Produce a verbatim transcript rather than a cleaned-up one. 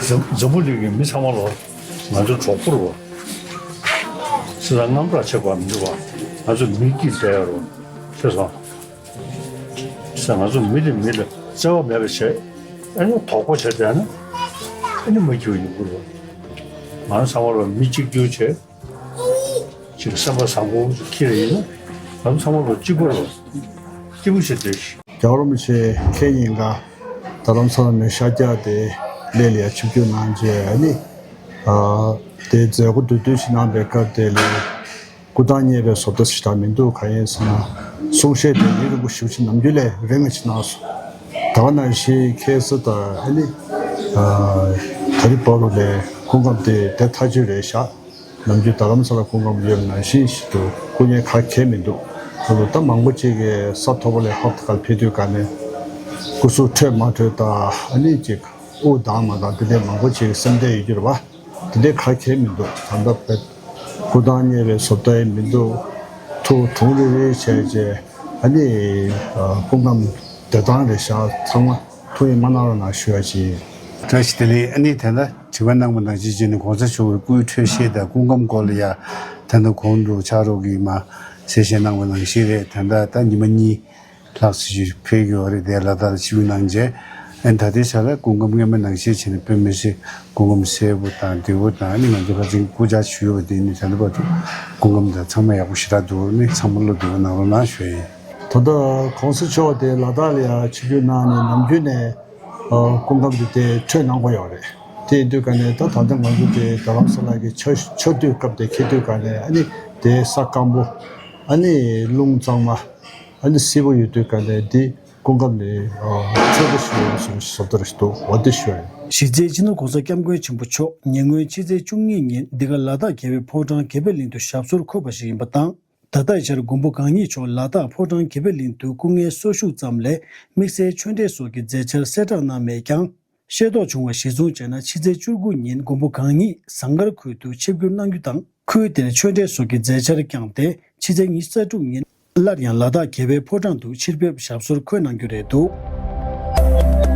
འཛམ་འཛམ་བུ་གླིང་གི་མི་ཚང་མ་ལོ། ང་ཚོ་གྲོགས་པོ་རེད་བ། སེམས་ཙམ་རྔམ་སྐྲག་བྱེད་པ་མི་འདུག་བ། ང་ཚོ་མི་སྐྱིད་བསྡད་ཡ་རོ། ཤེས་སོང་། ས་ང་ཚོ་མི་དེ་མི་ལ་བརྩེ་བ་མེད་པ་བྱས། ཨ་ནི་དོགས་པ་བྱས་བསྡད་ན། ཨ་ནི་མ་སྐྱིད་པ་ཡོང་གི་རེད། ང་ཚང་མ་ལ་མི་གཅིག་གྱུར་བྱས། ཅིག་སེམས་པ་བཟང་པོ་ཁྱེར་ཡིན་ན། ང་ཚང་མ་ལ་གཅིག་པ་རེད། སྐྱིད་པོ་བྱས་བསྡད་ཤིག་རྒྱལ་བ་རིན་པོ་ཆེ་ཁེ་ཉིན་ཀ་རྡ་རམ་ས་ལ་ནས་ཤར་རྒྱག་དེ་སླེབས་ལ་ཡ་ཆིབས་བསྒྱུར་གནང་རྗེས། ཨ་ནི་དེ་མཛད་སྒོ་བསྡུ་བསྡུ་ཞིག་གནང་པའི་སྐབས་དེ་ལ། སྐུ་ཐང་བརྙེས་པའི་བཟོ་ལྟ་ཞིག་དང་མི་འདུག་གང་ཡིན་ཟེར་ན། གསུང་བཤད་དེ་ཡུན་རིང་པོ་ཞེ་པོ་ཅིག་ནམ་རྒྱུན་ལས་རིང་ང་ཅིག་གནང་སོང་། ད་ག་ནང་བཞིན་ཁ་སང་དང་ཨ་ནི། ད་རེས་བར་དུ་ལས་སྐུ་ཁམས་དེ་དེ་ཐག་ཆོད་རེད་ཤག་ནམ་རྒྱུན་རྡ་རམ་ས་ལ་སྐུ་ཁམས་ཡོད་པ་ནང་བཞིན་ཞིག་ཏུ་སྐུ་ངལ་ག་གེ་མི་འདུག་ད་ལོ་ད་མང་པོ་ཅིག་གིས་ས་མཐོ་པོ་ལས་ཧོབ་ཏེ་ཁར་ཕེབས་དུས་ག་ནས་སྐུ་གཟུགས་འཕྲོད་མ་འཕྲོད་དང་ཨ་ནི་ཅིག་དབུགས་འདང་མ་འདང་དེ་འདྲའི་མང་པོ་ཅིག་སེམས་ཁྲལ་ཡོད་རྒྱུ་རེད་བ། དེ་འདྲའི་ག་གེ་མི་འདུག་ད་ལྟ་བས་སྐུ་ཐང་བརྙེས་པའི་བཟོ་ལྟ་ཡང་མི་འདུག་ཐུགས་དུང་རེ་རེ་བྱས་རྗེས་ཨ་ནི་སྐུ་ཁམས་བདེ་ཐང་རེད་ཤག་ཚང་མ་ཐུགས་ཡིད་མ་གནང་རོགས་གནང་ཞུ་ཡ་ཅིག་བཀྲ་ཤིས་བདེ་ལེགས། ཨ་ནི་ད་ལྟ་དྲི་བ་གནང་བ་ནང་བཞིན་བྱས་ནས་གོང་ས་མཆོག་གི་སྐུའི་འཕྲོད་བཞེས་དང་སྐུ་ཁམས་སྐོར་ལ་ཡ་ད་ལྟ་གོང་དུ་ཕྱག་རོགས་ཀྱིས་མ་གསལ་བཤད་གནང་བ་ནང་བཞིན་རེད། ད་ལྟ་ད་ཉི་མ་གཉིས་ལྷག་ཙམ་ཞིག་ཕེབས་ཀྱི་ཡོད་རེད། དེ་ལ་དྭགས་ལ་ཆིབས་བསྒྱུར་གནང་རྗེས་ཨ་ནི་ད་ལྟའི་ཆ་ལ་སྐུ་ཁམས་སྔོན་མ་ནང་བཞིན་བྱས་ནས་དཔེ་མི་སྲིད་སྐུ་ཁམས་གསལ་པོ་དང་བདེ་པོ་དང་ཨ་ནི་ང་ཚོ་ཕར་ཕྱིན་སྐུ་ཕྱག་ཞུས་པ་དེ་ནི་ད་ལྟ་བར་དུ་སྐུ་ཁམས་དང་ཚང་མ་ཡག་པོ་ཞེ་དྲག་འདུག་ཨ་ནི་ཚང་མ་བློ་བདེ་པོ་གནང་རོགས་གནང་ཞུ་ཡ་ཡིན། ད་ལྟ་གོང་ས་མཆོག་དེ་ལ་དྭགས་ལ་ཡང་ཆིབས་བསྒྱུར་གནང་ནས་ནམ་རྒྱུན་ནས་སྐུ་ཁམས་དེ་དེ་འཕྲོད་གནང་གི་ཡོད་རེད། དེ་ཡིན་དུས་ག་ནས་ད་ད་ལྟ་ང་ཚོ་དེ་རྡ་རམ་ས་ལ་གི་ཆར་ཆར་དུས་སྐབས་དེ་འཁེལ་དུས་ག་ནས་ཨ་ནི་དེ་ས་སྐམ་པོ་ཨ་ནི་རླུང་གཙང་མ། ཨ་ནི་བསིལ་པོ་ཡོད་དུས་ག་ལས་འདི་སྐུ་ཁམས་ནི་ཚོད་ལྟ་ཞུ་ཡོང་སོང་བཟོ་ལྟ་རེད་འདུག་འོ་དེ་ཞུ་ཡ་ཡིན། གཞི་རྩའི་སྤྱི་ནོར་༸གོང་ས་༸སྐྱབས་མགོན་ཆེན་པོ་མཆོག་ཉེ་སྔོན་ཕྱི་ཚེས་བཅུ་གཉིས་ཉིན་འདི་ག་ལ་དྭགས་རྒྱལ་བའི་ཕོ་བྲང་དགེ་འཕེལ་གླིང་དུ་ཞབས་སོར་འཁོད་པ་ཞིག་ཡིན་པ་དང་། ད་ལྟའི་ཆར་མགོན་པོ་གང་ཉིད་མཆོག་ལ་དྭགས་ཕོ་བྲང་དགེ་འཕེལ་གླིང་དུ་སྐུ་ངལ་གསོ་བཞུགས་ཙམ་ལས་དམིགས་བསལ་ཆོས་འབྲེལ་སོགས་ཀྱི་མཛད་འཆར་གསལ་བསྒྲགས་གནང་མེད་ཀྱང་། ཤེས་རྟོགས་བྱུང་བ་གཞིར་བཟུང་བྱས་ན་ཕྱི་ཚེས་བཅུ་དགུ་ཉིན་མགོན་པོ་གང་ཉིད་ཟངས་དཀར་ཁུལ་དུ་ཆིབས་བསྒྱུར་གནང་རྒྱུ་དང་། ཁུལ་དེར་ཆོས་འབྲེལ་སོགས་ཀྱི་མཛད་འཆར་བསྐྱངས་ཏེ་ཕྱི་ཚེས་ཉི་ཤུ་རྩ་དྲུག་ཉིན་སླར་ཡང་ལ་དྭགས་རྒྱལ་བའི་ཕོ་བྲང་དུ་ཕྱིར་ཕེབས་ཞབས་སོར་འཁོད་གནང་རྒྱུ་རེད་འདུག